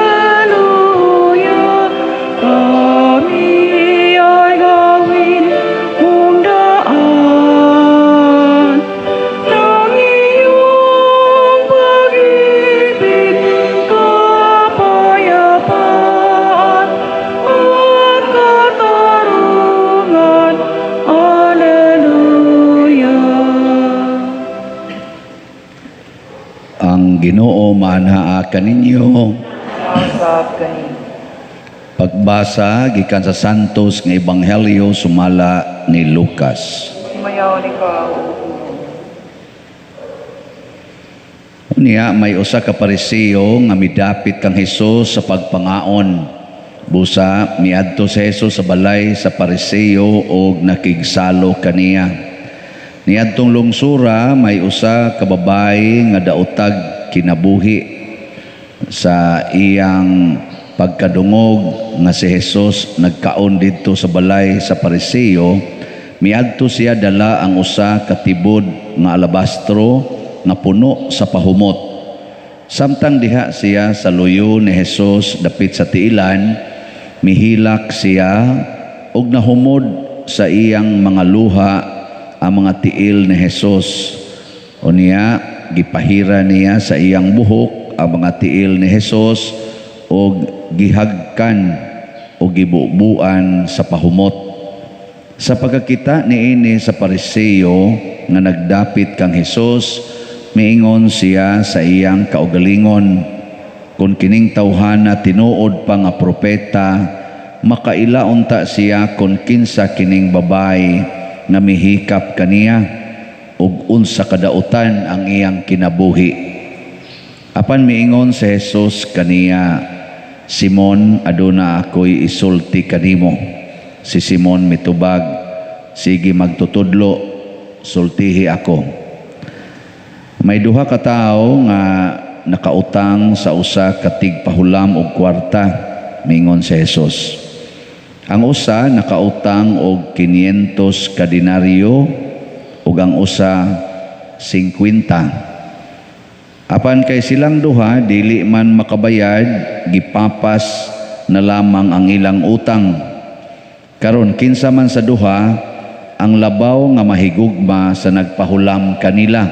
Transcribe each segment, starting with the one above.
Alleluia. Kami ay gawin mong daan ng iyong pag-ibig, kapayapaan at katarungan. Alleluia. Ang Ginoo maanhaa kaninyo. Usab kanimo. Pagbasa gikan sa Santos nga Ebanghelyo sumala ni Lucas. Himayaon ikaw, O Ginoo. Unya may usa ka Pariseo nga midapit kang Hesus sa pagpangaon. Busa miadto si Hesus sa balay sa Pariseo og nakigsalo kaniya. Niadtong lungsura may usa ka babayi nga daotag kinabuhi. Sa iyang pagkadungog nga si Hesus nagkaon didto sa balay sa Pariseo, miadto siya dala ang usa ka tibod nga alabastro nga puno sa pahumot. Samtang diha siya sa luyo ni Hesus dapit sa tiilan, mihilak siya ug nahumod sa iyang mga luha ang mga tiil ni Hesus. Unya gipahira niya sa iyang buhok ang mga tiil ni Hesus ug gihagkan ug gibubuan sa pahumot. Sa pagkakita niini sa Pariseo nga nagdapit kang Hesus, miingon siya sa iyang kaugalingon, "Kung kining tawhana tinuod pa nga propeta, makaila unta siya kung kinsa kining babayi nga mihikap kaniya ug unsa kadautan ang iyang kinabuhi." Apan miingon si Jesus kaniya, "Simon, aduna ako'y isulti kanimo." Si Simon mitubag, "Sige, magtutudlo, sultihi ako." "May duha ka tawo nga nakautang sa usa ka tigpahulam og kwarta," mingon si Jesus. "Ang usa nakautang og 500 ka denaryo ug ang usa 50. Apan kay silang duha dili man makabayad, gipapas na lamang ang ilang utang. Karon, kinsa man sa duha ang labaw nga mahigugma sa nagpahulam kanila?"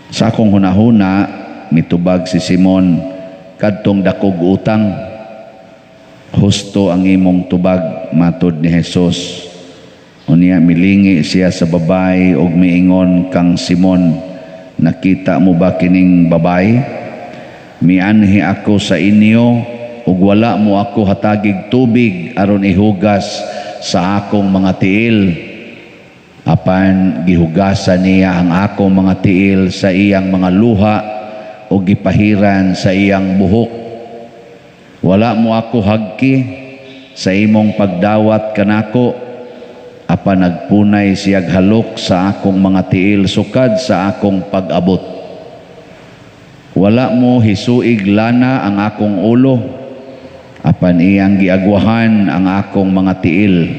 "Sa akong hunahuna," mitubag si Simon, "kadtong dakog utang." "Husto ang imong tubag," matod ni Jesus. Unya milingi siya sa babayi ug miingon kang Simon, "Nakita mo ba kining babayi? Mianhi ako sa inyo ug wala mo ako hatagig tubig aron ihugas sa akong mga tiil. Apan gihugasan niya ang akong mga tiil sa iyang mga luha ug gipahiran sa iyang buhok. Wala mo ako hagki sa imong pagdawat kanako, apan nagpunay siyag halok sa akong mga tiil sukad sa akong pag-abot. Wala mo hisuig lana ang akong ulo, apan iyang giagwahan ang akong mga tiil.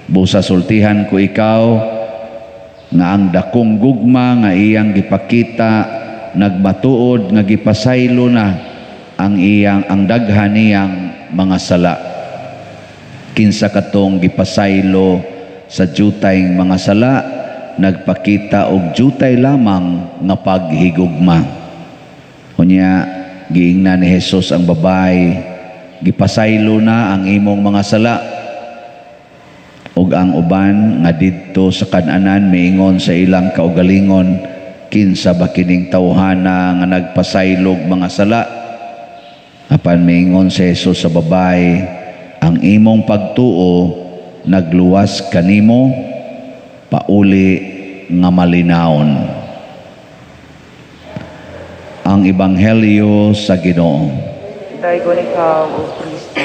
Busa sultihan ko ikaw nga ang dakong gugma nga iyang gipakita nagmatuod nga gipasaylo na ang daghan niyang mga sala. Kinsa katong gipasaylo sa jutay mga sala, nagpakita og jutay lamang nga paghigugma." Unya giingnan ni Jesus ang babayi, "Gipasaylo na ang imong mga sala." Ug ang uban nga didto sa kananan miingon sa ilang kaugalingon, "Kinsa ba kining tawhana nga nagpasaylog mga sala?" Apan miingon si Jesus sa babayi, "Ang imong pagtuo nagluwas kanimo, pauli nga malinawon." Ang Ebanghelyo sa Ginoo. Daygon ikaw, O Kristo.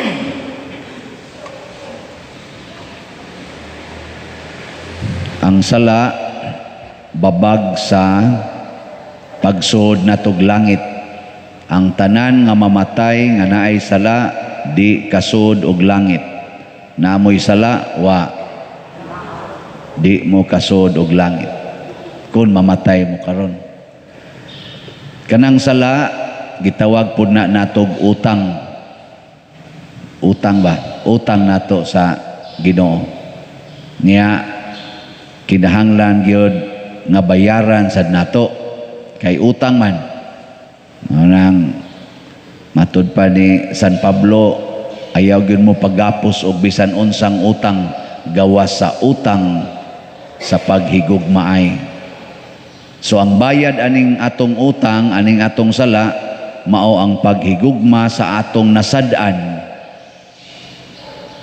Ang sala babag sa pagsud natog langit. Ang tanan nga mamatay nga naay sala di kasud og langit. Namoy sala wa di mo kasud og langit. Kung mamatay mo karon. Kanang sala gitawag pud na natog utang. Utang ba? Utang nato sa Ginoo. Niya kinahanglan gyud nga bayaran sad nato kay utang man. Nang matud pa ni San Pablo, ayaw gyud mo paggapos og bisan unsang utang gawas sa utang sa paghigugmaay. So ang bayad aning atong utang, aning atong sala, mao ang paghigugma sa atong nasad-an.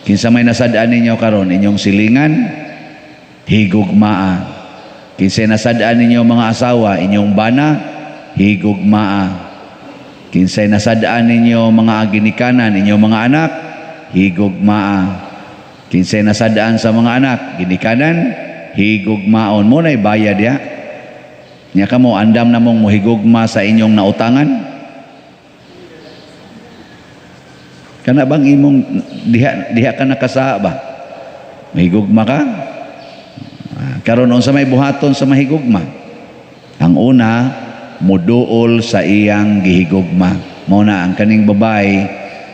Kinsa may nasad-an ninyo karon? Inyong silingan, higugmaa. Kinsa nasad-an ninyo mga asawa? Inyong bana, higugmaa. Kinsay nasad-an ninyo mga ginikanan, inyong mga anak, higugmaa. Kinsay nasad-an sa mga anak, ginikanan, higugmaon. Mao na'y bayad ya. Nya kamo, andam na mong mohigugma sa inyong nautangan? Kana bang imong diha diha ka nakasaa ba? Mahigugma ka? Karon, unsa may buhaton sa mahigugma? Ang una, muduol sa iyang gihigugma. Mao na ang kaning babae,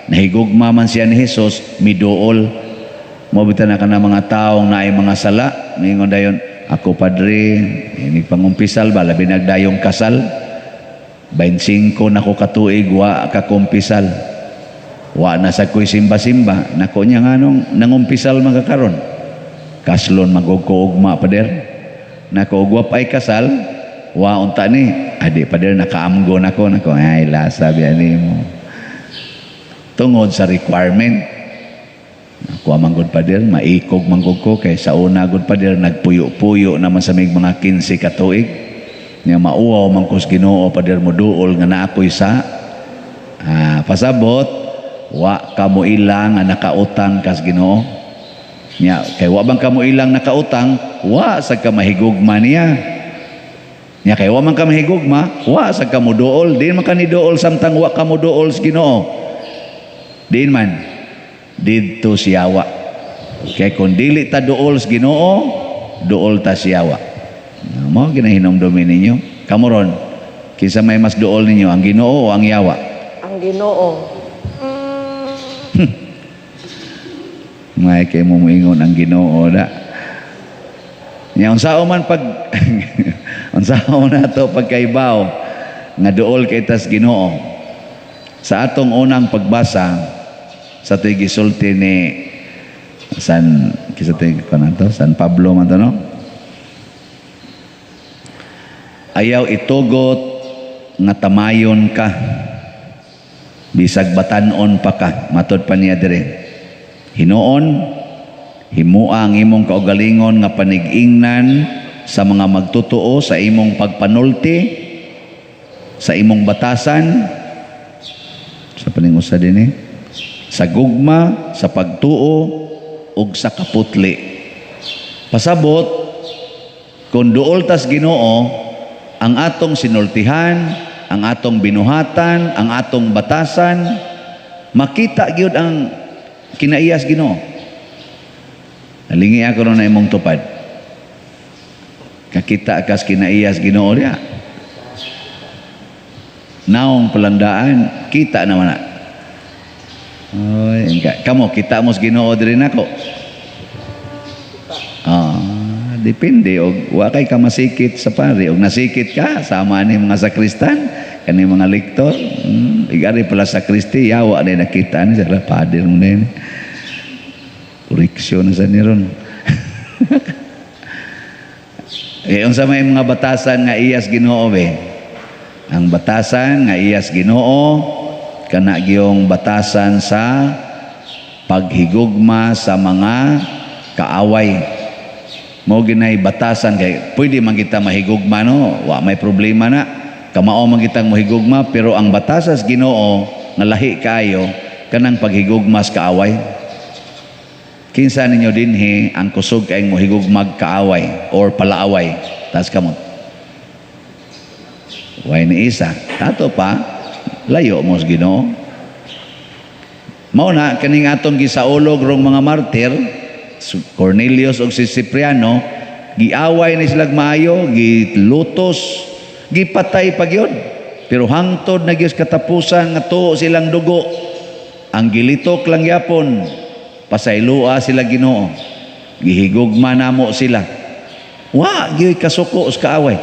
nahigugma man siya ni Jesus, miduol. Mao bitaw na kana mga taong naay mga sala, mingon dayon, "Ako, padre, inig pangumpisal ba, labi nagdayong kasal. 25 na ko katuig wa kakumpisal. Wa na sa ko'y simba-simba." Nako niya, nganong nangumpisal man ka karon? "Kaslon magog ko ugma, pader." Nako, ug wa pa'y kasal, wa unta ni. "Adi, pader, nakaamgo nako." Nako, ay lasa biya nimo. Tungod sa requirement. "Ako man gud, pader, maikog man gud ko kay sa una gud, pader, nagpuyo-puyo naman sa mig mga 15 ka tuig. Nya mauwaw man ko sa Ginoo, pader, moduol nga naa ko'y sa." Pasabot wa ka mo ilang nga nakautang kas Ginoo. Nya kay wa bang kamo ilang nakautang, wa sa ka mahigugma niya. Nya kay wa man ka mahigugma, wa sa ka moduol. Di man ka ni duol samtang wa ka moduol sa Ginoo. Diin man didto siyawa. Kay kung dili ta duol sa Ginoo, duol ta siyawa. Mao ginahinumdumi ninyo. Kamo ron, kinsa may mas duol ninyo, ang Ginoo o ang yawa? Ang Ginoo. May kay mo moingon ang Ginoo da. Nya unsaon nato pagkaibaw nga duol kay tas Ginoo? Sa atong unang pagbasa sa to'y gisulti ni San, kinsa to'y to, San Pablo man to, no? Ayaw itugot nga tamayon ka bisag batan-on pa ka. Matod pa niya dire, "Hinuon, himua ang imong kaugalingon nga panigingnan sa mga magtotoo sa imong pagpanulti, sa imong batasan, sa paningusa din eh, sa gugma, sa pagtuo ug sa kaputli." Pasabot, kung duol tas Ginoo, ang atong sinultihan, ang atong binuhatan, ang atong batasan, makita gyud ang kinaiyas Ginoo. Nalingi ako ron na imong tupad. Kakita kas kinaiyas Ginoo diya. Naong palandaan, kita naman na. Oy, kamo kita mo sa Ginoo diri nako. Depende og wa kay ka masikit sa pari, og nasikit ka sama ni mga sakristan, kani mga lektor, igari pala sa sakristi, yawa na nakita ni sila pader mo na yun. Koreksyon na sa ni ron. Eh, unsa may mga batasan nga iyas Ginoo be? Ang batasan nga iyas Ginoo kana giyong batasan sa paghigugma sa mga kaaway. Mo ginay batasan kay pwede man kita mahigugma, no, wa may problema na. Kamao man kitang mohigugma, pero ang batasas Ginoo nga lahi kaayo kanang paghigugma sa kaaway. Kinsa ninyo dinhi ang kusog kayong mohigugmag kaaway or palaaway? Taas kamot. Way ni isa. Tato pa, layo mo sa Ginoo. Mao na kaning atong gisaulog rong mga martir, Cornelius ug si Cipriano, giaway ni silag maayo, gilutos, gipatay pa gyud. Pero hangtod na gyud katapusan nga tuo silang dugo, ang gilitok lang yapon, pasayloa sila, Ginoo. Gihigugma namo sila. Wa gyud kasuko sa kaaway.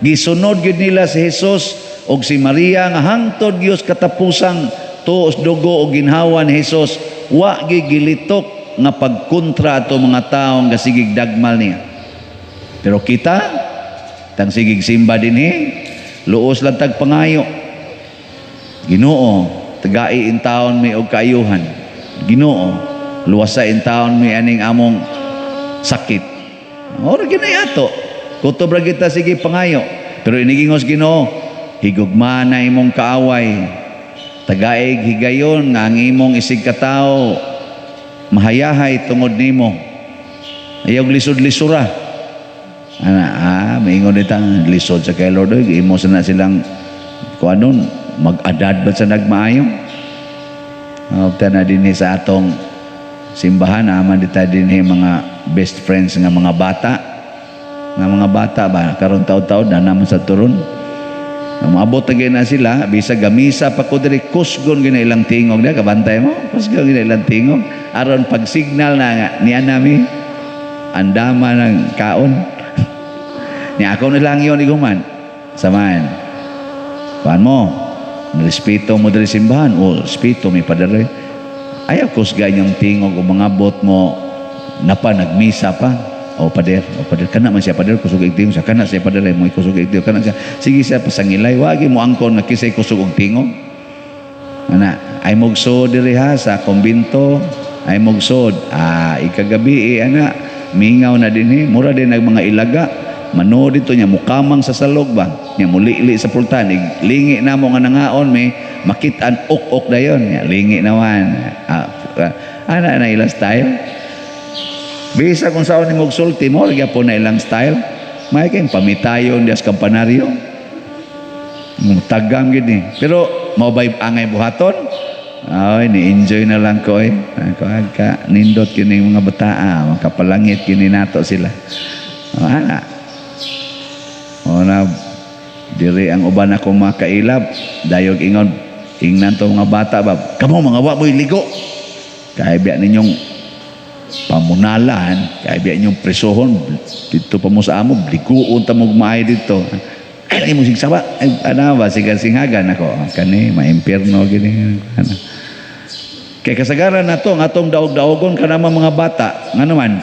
Gisunod gyud nila si Jesus og si Maria nga hangtod gyud katapusang tuos dugo og ginhawa ni Jesus, wa gyud gilitok nga pagkontra ato mga tawo nga sigig dagmal niya. Pero kita, tang sigig simba dinhi, luos lang tag pangayo. Ginoo, tagai intawon mi og kaayuhan. Ginoo, luwasa intawon mi aning among sakit. Ora ginay ato. Kutob ra kita sige pangayo. Pero inigingos Ginoo, higugma na imong kaaway. Tagaig higayon nga ang imong isig katawo mahayahay tungod nimo. Ayaw lisod-lisura. Ana, maingon dita, lisod sa kay Lord, oy, imo sa na silang kuanon, mag-adad ba sa nagmaayo? Opta na dinhi sa atong simbahan, aman dita dinhi mga best friends nga mga bata. Nga mga bata ba, karon taon-taon na naman sa turon. Nang maabot na gyud na sila, bisag gamisa pa ko diri, kusgon gyud na ilang tingog na, kabantay mo, kusgon gyud na ilang tingog. Aron pag signal na nga, niya nami, andama ng kaon. Ni ako na lang yun, iguman. Samahan. Kuan mo, respeto mo diri simbahan, o respeto mi padre. Ayaw kusga inyong tingog o mga bot mo, napa nagmisa pa. O pader, o pader, kana man siya pader, kusog og tingog siya, kana siya pader, mo kusog og tingog, kana siya. Sige siya pasangilay, wagi mo angkon nga kisay kusog og tingog. Ana, ay mugsod diri ha sa kumbinto, ay mugsod. Ikagabi eh, ana, mingaw na dinhi, mura din ang mga ilaga. Manood dito niya mukamang sa salog ba. Nya mulili sa pultahan, lingi na mo nga nangaon may makitaan ok-ok dayon. Nya lingi naman. Ana na ilang style. Bisa kung saan ni sulti mo, gyapon na ilang style. May kayong pamitayon dias kampanaryo. Tagam gid ni. Pero mao bay angay buhaton? Ay, ni-enjoy na lang ko eh. Ako ka nindot kini mga bataa, makapalangit kini nato sila. Oh, ana. O na diri ang uban ako makailab, dayog ingon ingnan to mga bata ba. Kamo mga wa mo'y ligo. Kay biya ninyong pamunalan, kay biya ninyong presohon dito pa mo sa amo, liguon ta mo maay dito. Ay, mo sigsaba. Ay, ana ba siga singhagan ako. Kani maimpierno gini. Ana. Kay kasagaran na to, ang atong daog-daogon kana mga bata, nga naman,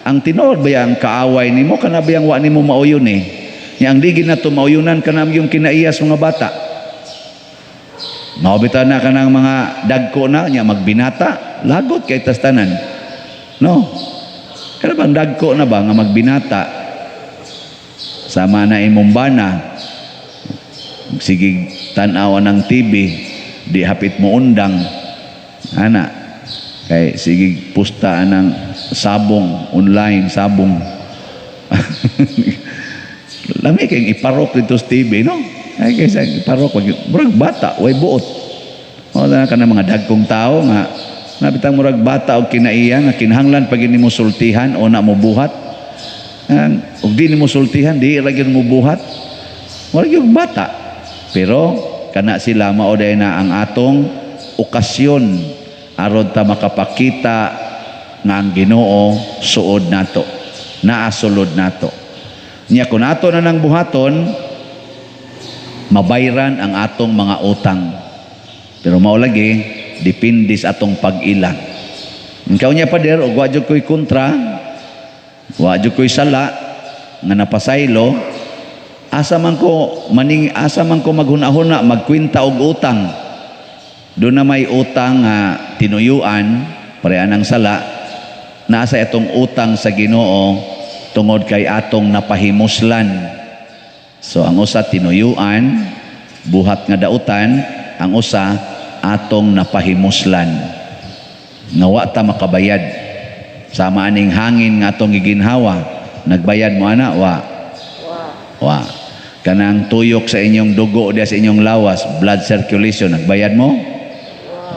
ang tinuod ba ang kaaway nimo kana ba wa nimo mauyon eh. Nya ang digi na to mauyunan kana yung kinaiyas mga bata. Mao bitaw na kanang mga dagko na nya magbinata, lagot kay tas tanan. No? Kana bang dagko na ba nga magbinata? Sama na imong bana. Sige tan-aw ng TV, di hapit mo undang. Ana, kay sige pusta ng sabong, online sabong. Lami kay iparok dito sa TV, no? Ay kaysa iparok wag murag bata, way buot. Wala ka na mga dagkong tao nga nabitang murag bata og kinaiya nga kinahanglan pag nimo sultihan o na mo buhat. Ang og di nimo sultihan, di ra gyud mo buhat. Murag yung bata. Pero kana sila mao na ang atong okasyon aron ta makapakita nga ang Ginoo suod nato, naa sulod nato. Nya kung ato na nang buhaton, mabayran ang atong mga utang. Pero mao lagi depende sa atong pag-ila. Ikaw niya pader og wa jud ko'y kontra, wa jud ko'y sala nga napasaylo, asa man ko maning asa man ko maghuna-huna magkwenta og utang. Doon na may utang nga tinuyuan, parehan ang sala, nasa itong utang sa Ginoo tungod kay atong napahimuslan. So ang usa tinuyuan, buhat nga dautan, ang usa atong napahimuslan. Nga wa ta makabayad. Sama aning hangin nga atong giginhawa, nagbayad mo ana wa? Wa. Kanang tuyok sa inyong dugo diya sa inyong lawas, blood circulation, nagbayad mo?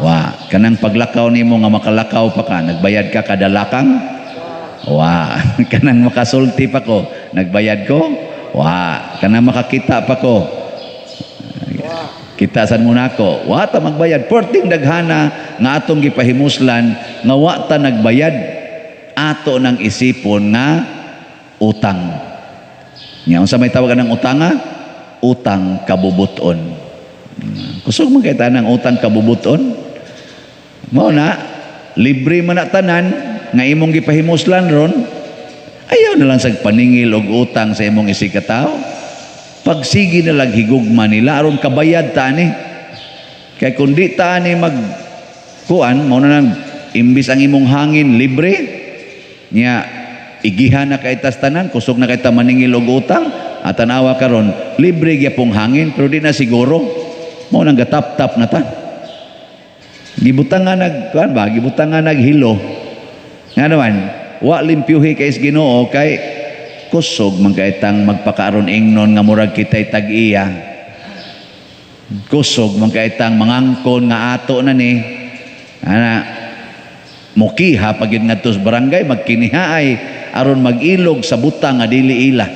Wa. Kanang paglakaw nimo nga makalakaw pa ka, nagbayad ka kada lakang? Wa. Kanang makasulti pa ko, nagbayad ko? Wa. Kanang makakita pa ko. Kita san mo nako, wa ta magbayad. Perting daghana nga atong gipahimuslan nga wa ta nagbayad, ato nang isipon nga utang. Nya unsa may tawag ng utanga? Utang kabubuton. Kusog man kay tanang utang kabubuton. Mao na libre man na tanan nga imong gipahimuslan ron. Ayaw na lang sa paningil og utang sa imong isigkatawo. Pagsige na lang higugma nila aron kabayad ta ni. Kay kung di ta ni mag kuan, mao na lang imbis ang imong hangin libre nya, igihan na kay tas tanan, kusog na kay ta maningil og utang. At tanawa karon, libre gyapong hangin pero di na siguro. Mao nang gatap-tap na ta, gibutang nga nag kuan ba, gibutang nga naghilo nga naman wa limpyuhi kay Ginoo, kay kusog man kay tang magpakaaron ingnon nga murag kitay tag-iya. Kusog man kay tang mangangkon nga ato na ni ana. Mukiha pag yun ngadto sa barangay, magkiniha ay aron mag-ilog sa butang nga dili ila.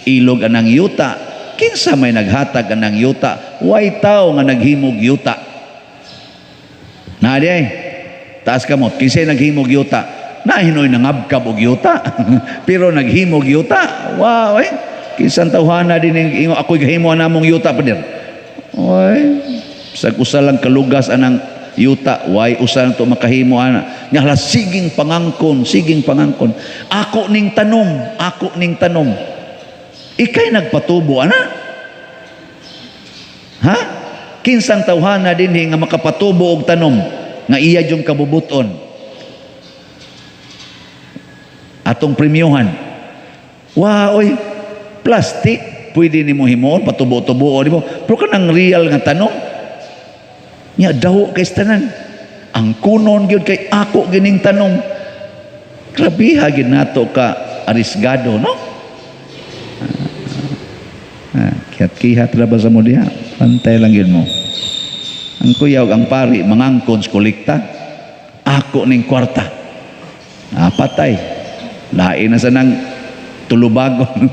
Ilog anang yuta. Kinsa may naghatag anang yuta? Way tao nga naghimog yuta na di ay taas kamot. Kinsa naghimog yuta na? Hinoy nangabkab og yuta, pero naghimog yuta, wow eh. Kinsang tawhana din ang ingo ako'y gahimo namong yuta, pader? Oy, sag usa lang kalugas anang yuta, way usa lang to makahimo ana. Nya hala, siging pangangkon, siging pangangkon. Ako ning tanom, ako ning tanom. Ikay nagpatubo ana? Ha? Kinsang tawhana dinhi nga makapatubo og tanom nga iya yung kabubuton? Atong premyohan. Wa oy, plastic pwede nimo himuon patubo-tubo di mo. Pero kanang real nga tanom nya daw kay tanan. Ang kunon gyud kay ako gining tanom. Grabiha gyud nato ka arisgado, no? Ah, kihat-kihat ra ba sa mo diha? Pantay lang yun mo. Ang kuyaw, ang pari, mangangkon sa kolekta. Ako ning kwarta. Ah, patay. Lain na sa nang tulubagon.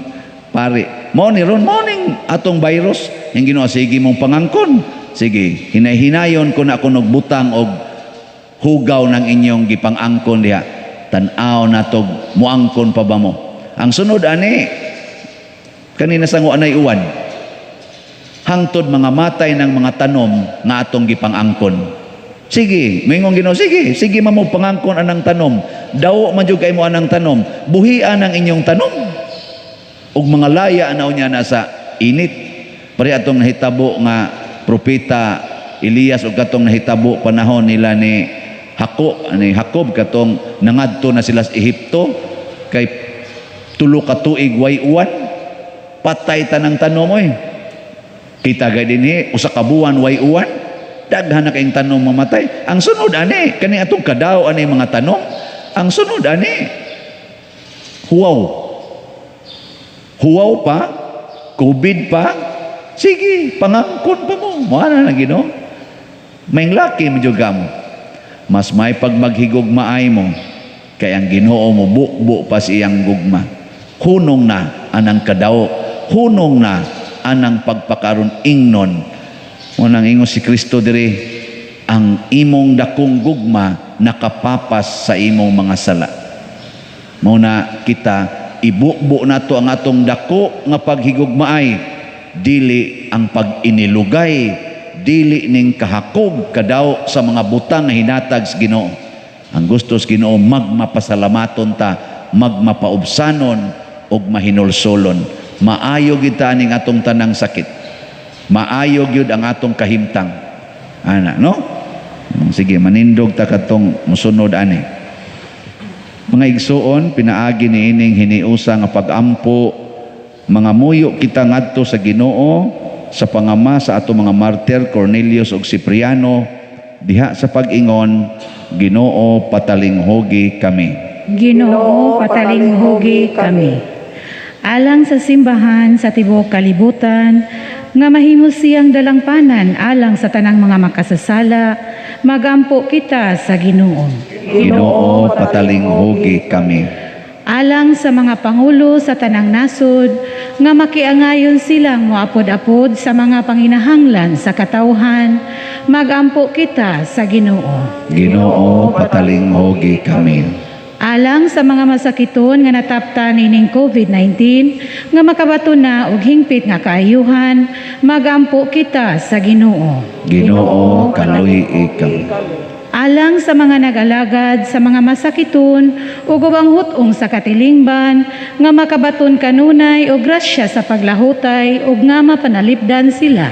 Pari. Mo ni ron, mo ning atong virus. Yung Ginoo, sige mong pangangkon. Sige, hinay-hinayon ko na ako nagbutang og hugaw ng inyong gipangangkon diha. Tan-aw na tog muangkon pa ba mo? Ang sunod ani, kanina sa anay uwan, hangtod mga matay ng mga tanom nga atong gipangangkon. Sige, moingon Ginoo, sige, sige mamo pangangkon anang tanom. Dawo man jud kay mo anang tanom. Buhian ang inyong tanom. Ug mga laya na unya na sa init. Pare atong nahitabo nga propeta Elias ug katong nahitabo panahon nila ni Jacob, katong nangadto na sila sa Ehipto kay 3 ka tuig way uwan, patay tanang tanom oy. Kita gay dinhi, 1 ka buwan way uwan, daghan na kayong tanom mamatay. Ang sunod ani, kani atong kadaw ani mga tanom. Ang sunod ani, huwaw. Huwaw pa, COVID pa, sige, pangangkon pa mo. Mao na na Ginoo. May laki mo jud mo. Mas may pag maghigugmaay mo, kay ang Ginoo mo bukbo pa sa iyang gugma. Hunong na anang kadaw, hunong na anang pagpakaron ingnon. Mo nang ingon si Kristo diri, ang imong dakong gugma nakapapas sa imong mga sala. Mao na kita ibubo nato ang atong dako nga paghigugmaay, dili ang pag-inilugay, dili ning kahakog kadaw sa mga butang nga hinatag sa Ginoo. Ang gusto sa Ginoo, magmapasalamaton ta, magmapaubsanon ug mahinulsolon. Maayo gyud ta ning atong tanang sakit. Maayo gyud ang atong kahimtang. Ana, no? Sige, manindog ta katong musunod ani. Mga igsuon, pinaagi niining hiniusa nga pagampo, mga muyo kita ngadto sa Ginoo sa pangama sa ato mga martir Cornelius ug Cipriano diha sa pag-ingon, "Ginoo, patalinghugi kami." Ginoo, patalinghugi kami. Alang sa simbahan sa tibuok kalibutan, nga mahimo siyang dalangpanan alang sa tanang mga makasasala, magampo kita sa Ginoo. Ginoo, patalinghugi kami. Alang sa mga pangulo sa tanang nasod, nga makiangayon silang moapod-apod sa mga panginahanglan sa katawhan, magampo kita sa Ginoo. Ginoo, patalinghugi kami. Alang sa mga masakiton nga nataptan nining COVID-19 nga makabato na og hingpit nga kaayuhan, magampo kita sa Ginoo. Ginoo, kaluy-i kami. Alang sa mga nag-alagad sa mga masakiton ug ubang hut-ong sa katilingban nga makabaton kanunay og grasya sa paglahutay ug nga mapanalipdan sila,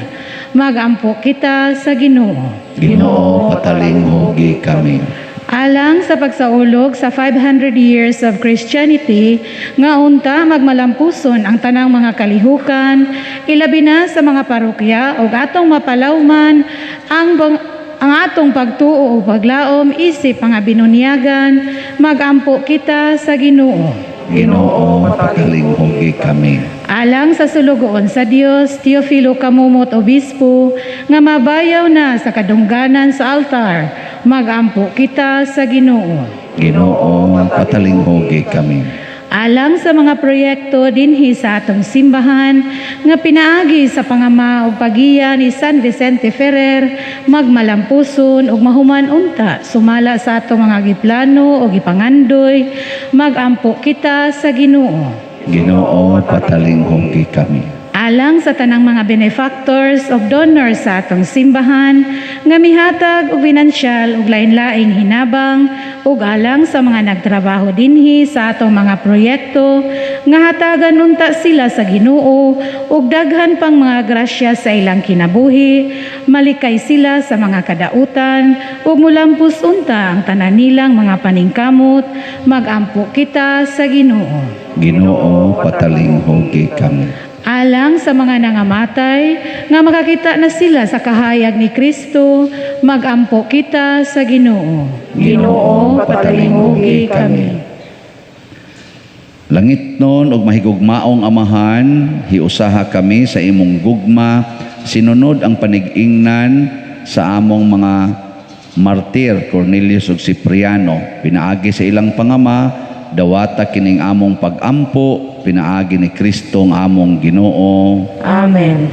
magampo kita sa Ginoo. Ginoo, patalinghugi kami. Alang sa pagsaulog sa 500 years of Christianity, nga unta magmalampuson ang tanang mga kalihukan, ilabi na sa mga parokya ug atong mapalawman ang atong pagtuo o paglaom isip mga binunyagan, magampo kita sa Ginoo. Ginoo, patalinghugi kami. Alang sa sulugoon sa Dios, Teofilo Kamumot Obispo, nga mabayaw na sa kadungganan sa altar, magampo kita sa Ginoo. Ginoo, patalinghugi kami. Alang sa mga proyekto dinhi sa atong simbahan nga pinaagi sa pangama ug pagiya ni San Vicente Ferrer, magmalampuson ug mahuman unta sumala sa atong mga giplano o gipangandoy, magampo kita sa Ginoo. Ginoo, patalinghugi kami. Alang sa tanang mga benefactors ug donors sa atong simbahan nga mihatag og pinansyal ug lain-laing hinabang, ug alang sa mga nagtrabaho dinhi sa atong mga proyekto nga hatagan unta sila sa Ginoo ug daghan pang mga grasya sa ilang kinabuhi, malikay sila sa mga kadautan ug mulampos unta ang tanan nilang mga paningkamot, magampo kita sa Ginoo. Ginoo, patalinghugi kami. Alang sa mga nangamatay nga makakita na sila sa kahayag ni Kristo, magampo kita sa Ginoo. Ginoo, patalinghugi kami. Langitnon og mahigugmaong Amahan, hiusaha kami sa imong gugma, sinunod ang panig-ingnan sa among mga martir Cornelius ug Cipriano. Pinaagi sa ilang pangama, dawata kining among pagampo, pinaagi ni Kristo ang among Ginoo. Amen.